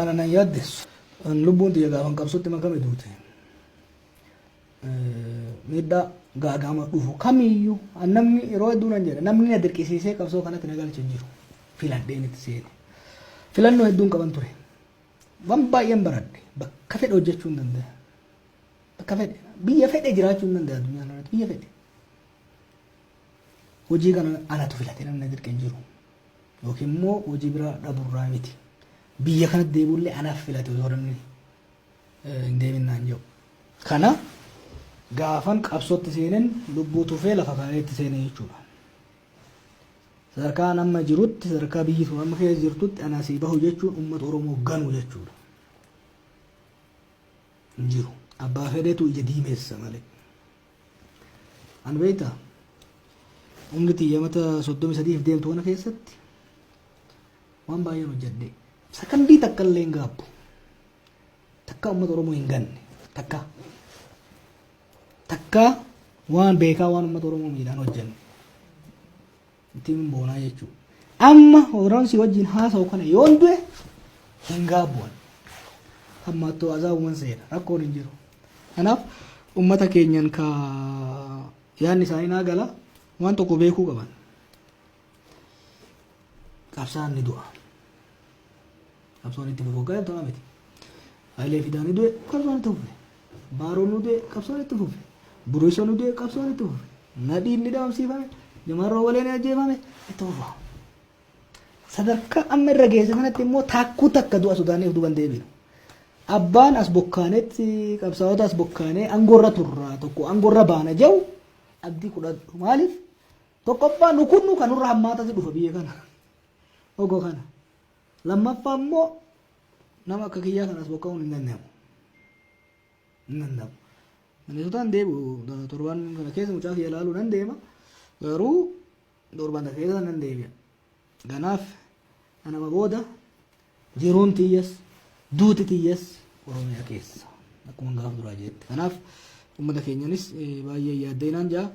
Ana nan yaaddessu. Lubbuun tiyya gaafan qabsootti makame duute. Miidhaa gaaga'ama dhufu kamiyyuu namni yeroo hedduu nan jedha, namni na dirqisiisee qabsoo kanatti na galche hin jiru. Filadheen itti seene. Filannoo hedduun qaban ture. Waan baay'een baradhe. Bakka fedhe hojjechuu hin danda'a. Bakka fedhe. Biyya fedhe jiraachuu hin danda'a addunyaa kanarratti. Biyya fedhe. Hojii kana anatu filate, namni na dirqe hin jiru. Yookiin immoo hojii biraa dhaburraa miti. Biyya kanatti deebi'ullee anaaf filate osoo namni hin deemin naan jedhu. Kana gaafan qabsootti seenen lubbuu tufee lafa kaa'ee itti seene jechuudha. Sadarkaan amma jirutti, sadarkaa biyyi tun amma keessa jirtutti ana asii bahu jechuun uummata Oromoo ganu jechuudha. Hin jiru. Abbaa fedhetu ija diimeessa malee. Ani beektaa, umri tiyya mata 33f deemtu kana keessatti waan baay'een hojjedhe. Sakandii takka illee hin gaabbu. Takka uummata Oromoo hin ganne. Takka. Takka waan beekaa waan uummata Oromoo miidhaan hojjenne. Ittiin boonaa jechuudha. Amma horan si wajjin haasa'u kana yoon du'e hin gaabbu'an. Hammaattoo azaabuman seena, rakkoon hin jiru. Kanaaf uummata keenyan ka yaadni isaanii naa gala, waan tokko beekuu qaban. Qabsaan ni du'a. Qabsoon itti fufu gara tola miti. Hayilee Fidaa ni du'e, qabsoon itti fufe. Baaroon ni du'e, qabsoon itti fufe. Burisoon ni du'e, qabsoon itti fufe. Nadhiin ni dhabamsiifame, Jamaal Roobalee ni ajjeefame, itti fufa. Sadarkaa amma irra geesse kanatti immoo taakkuu takka du'a sodaanneef duuban deebinu. Abbaan as bokkaanetti qabsaa'ota as bokkaanee aangoorra turra, tokko aangoorra baana jedhu abdii kudhadhu. Maaliif? Tokkoffaa, nu kunnu kan nurra hammaatatti dhufa biyya kana. Ogo kana. Lammaffaa immoo nama akka kiyyaa kanas bokka'uun hin danda'amu. Hin danda'amu. Minnesotaan deebi'u torban kana keessa mucaa kiyya ilaaluu nan deema. Garuu torban kana keessa nan deebi'a. Kanaaf anama booda jiruun tiyyas duuti tiyyas Oromiyaa keessa akkuma gaafa duraa jette. Kanaaf uummata keenyanis baay'ee yaaddeenaan jaa.